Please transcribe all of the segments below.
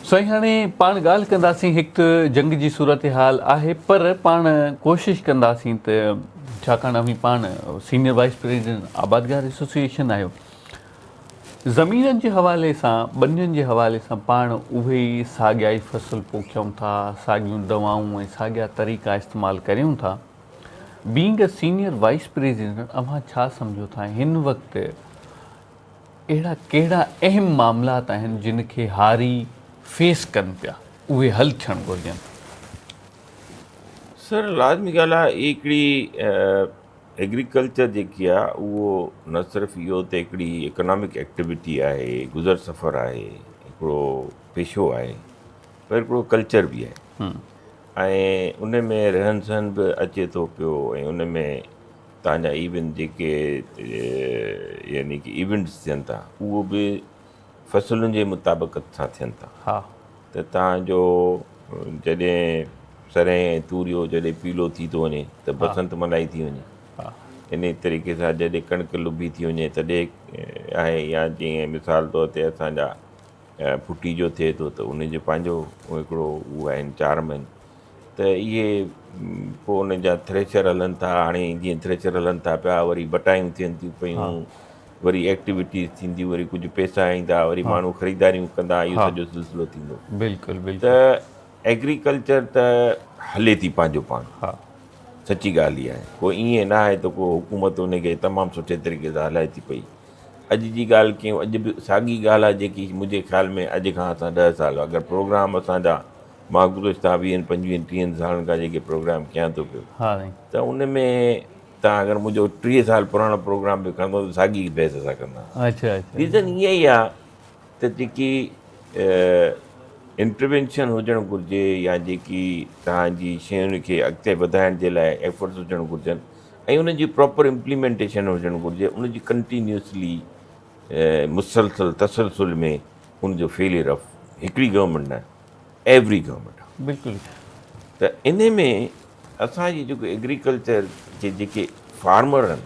سائين هاڻي پاڻ ڳالهه ڪنداسين هڪ ته جنگ جي صورتحال آهي پر پاڻ ڪوشش ڪنداسين ته ڇاڪاڻ اوهين پاڻ سينيئر وائيس پريزيڊنٽ آبادگار ايسوسيئيشن آهيو زمينن جي حوالي سان ٻنين جي حوالي سان پاڻ اهي ئي ساڳيا ئي فصل پوکيون ٿا ساڳيون دوائون ۽ ساڳيا طريقا استعمال ڪريون ٿا being a senior vice president اوهان ڇا سمجهو ٿا هن وقت اهڙا ڪهڙا اهم معاملات آهن جن کي هاري فيس ڪن پيا اهي حل ٿيڻ گهرجن. سر لازمي ڳالهه آهي هي هڪڙي ايگريڪلچر جيڪي آهي اهو نه صرف اهو ته هڪڙي اڪنامڪ ايڪٽيوٽي آهي گذر سفر آهي هڪڙو پيشو آهي پر هڪڙو ڪلچر به آهي ۽ ان ۾ رهن سهن به اچي ٿو پيو ۽ ان ۾ تان جا ايونٽ جيڪي يعني ڪي ايونٽس ٿين ٿا اهو به فصلن جي مطابقت سان ٿين ٿا ها ته تان جو جڏهن سرهين ۽ توريو جڏهن پيلو ٿي ٿو وڃي ته بسنت ملهائي ٿي وڃي ها ان طريقي سان جڏهن ڪڻڪ لڀي ٿي وڃي تڏهن آهي يا جيئن مثال طور تي اسان جا ڦٽي جو ٿئي ٿو ته ان جو پنهنجو هڪڙو اهو آهن چارم آهن ته اهي پوء ان جا ٿريشر هلن ٿا هاڻي جيئن ٿريشر هلن ٿا پيا وري بٽايون ٿين ٿيون پيون وري ايڪٽيوٽيز ٿينديون وري ڪجهه پيسا ايندا وري ماڻهو خريداريون ڪندا اهو سڄو سلسلو ٿيندو بلڪل بلڪل ته ايگريڪلچر ته هلي ٿي پنهنجو پاڻ ها سچي ڳالهه اها آهي ڪو ائين نه آهي ته ڪو حڪومت ان کي تمام سٺي طريقي سان هلائي ٿي پئي اڄ جي ڳالهه ڪيون اڄ به ساڳي ڳالهه آهي جيڪي منهنجي خيال ۾ اڄ کان اسان ڏهه سال اگر پروگرام اسان جا مان گذشته ويهن پنجويهن ٽيهن سالن کان جيڪي پروگرام ڪيان ٿو پيو ته ان ۾ تان اگر منهنجو 30 سال پراڻو پروگرام به کڻندو ته ساڳي بحث اسان ڪندا اچھا اچھا ريزن ائين ئي آ ته جيڪي انٽروينشن هجڻ گهرجي يا جيڪي تان جي شين کي اڳتي وڌائڻ جي لاء ايفرٽس هجڻ گهرجن ۽ ان جي پراپر امپليمينٽيشن هجڻ گهرجي ان جي ڪنٽينيوسلي مسلسل تسلسل ۾ ان جو فيليئر آف هڪڙي گورنمينٽ نه ايوري گورنمينٽ بلڪل ته انهي ۾ اسان جي جيڪو ايگريڪلچر جي جيڪي فارمر آهن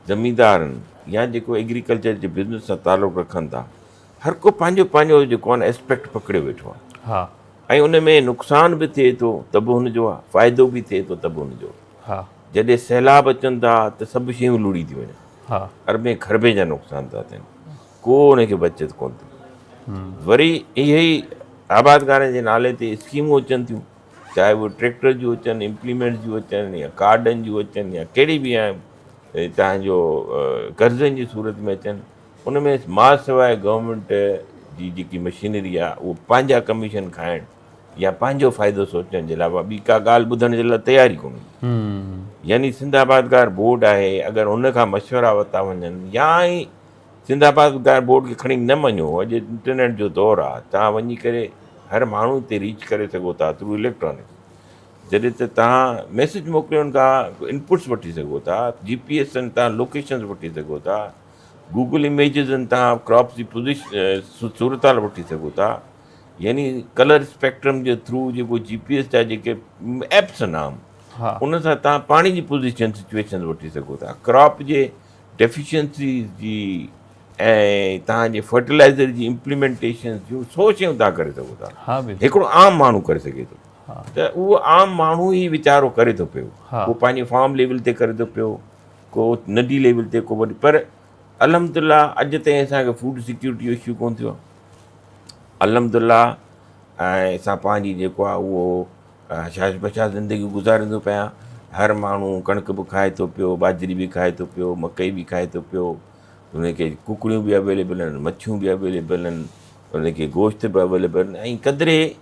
زميندار آهن يا جيڪو ايگريڪلچر جي بزنس سان تعلق رکن ٿا هر ڪو پنهنجو پنهنجو جيڪو آهي اسپيڪٽ پڪڙيو ويٺو آهي ها ۽ ان ۾ نقصان به ٿئي ٿو ته به هن جو آهي فائدو به ٿئي ٿو ته به هن جو ها جڏهن سيلاب اچن ٿا ته سڀ شيون لڙي ٿي وڃن ها اربين کربين جا نقصان ٿا ٿين ڪو ان کي بچت ڪونه ٿي وري اهي ئي آبادگارن جي نالي تي اسڪيمون اچن ٿيون چاهي اهي ٽريڪٽر جون اچن امپليمينٽس جون اچن يا ڪارڊن جون اچن يا ڪهڙي به تهانجو قرضن جي صورت ۾ اچن ان ۾ مان سواء گورنمينٽ جي جيڪي مشينري آهي اهو پنهنجا ڪميشن کائڻ يا پنهنجو فائدو سوچڻ جي لاء ٻي ڪا ڳالهه ٻڌڻ جي لاء تيار ئي ڪونهي يعني سنڌ آبادگار بورڊ آهي اگر ان کان مشورا ورتا وڃن يا سنڌ آبادگار بورڊ کي کڻي نه مڃو اڄ انٽرنيٽ جو دور آهي توهان وڃي ڪري هر ماڻهو تي ريچ ڪري سگهو ٿا ٿرو اليڪٽرانڪس جڏهن ته توهان ميسج موڪلي ان کان انپٽس وٺي سگهو ٿا جي پي ايس تان لوڪيشنز وٺي سگهو ٿا گوگل اميجز تان ڪراپس جي پوزيشن صورتحال وٺي سگهو ٿا يعني ڪلر اسپيڪٽرم جي ٿرو جيڪو جي پي ايس جا جيڪي ايپس آهن عام ان سان تان پاڻي جي پوزيشن سچويشن وٺي سگهو ٿا ڪراپ جي ڊيفيشنسيز جي ۽ تان جي فرٽيلائزر جي امپليمينٽيشن جون سو شيون تان ڪري سگهو ٿا هڪڙو عام ماڻهو ڪري سگهي ٿو ته اهو عام ماڻهو ئي ويچارو ڪري ٿو پيو هو پنهنجي فارم ليول تي ڪري ٿو پيو ڪو ننڍي ليول تي ڪو وڏي پر الحمدلله اڄ تائين اسان کي فوڊ سيڪيورٽي جو اشو ڪون ٿيو الحمدلله ۽ اسان پنهنجي جيڪو آهي اهو هشاش بشاش زندگي گذاريندو پيا هر ماڻهو ڪڻڪ به کائي ٿو پيو ٻاجهري به کائي ٿو پيو مڪئي به کائي ٿو پيو ان کي ڪڪڙيون به اويليبل آهن مڇيون به اويليبل آهن ان کي گوشت به اويليبل آهن ۽ قدري.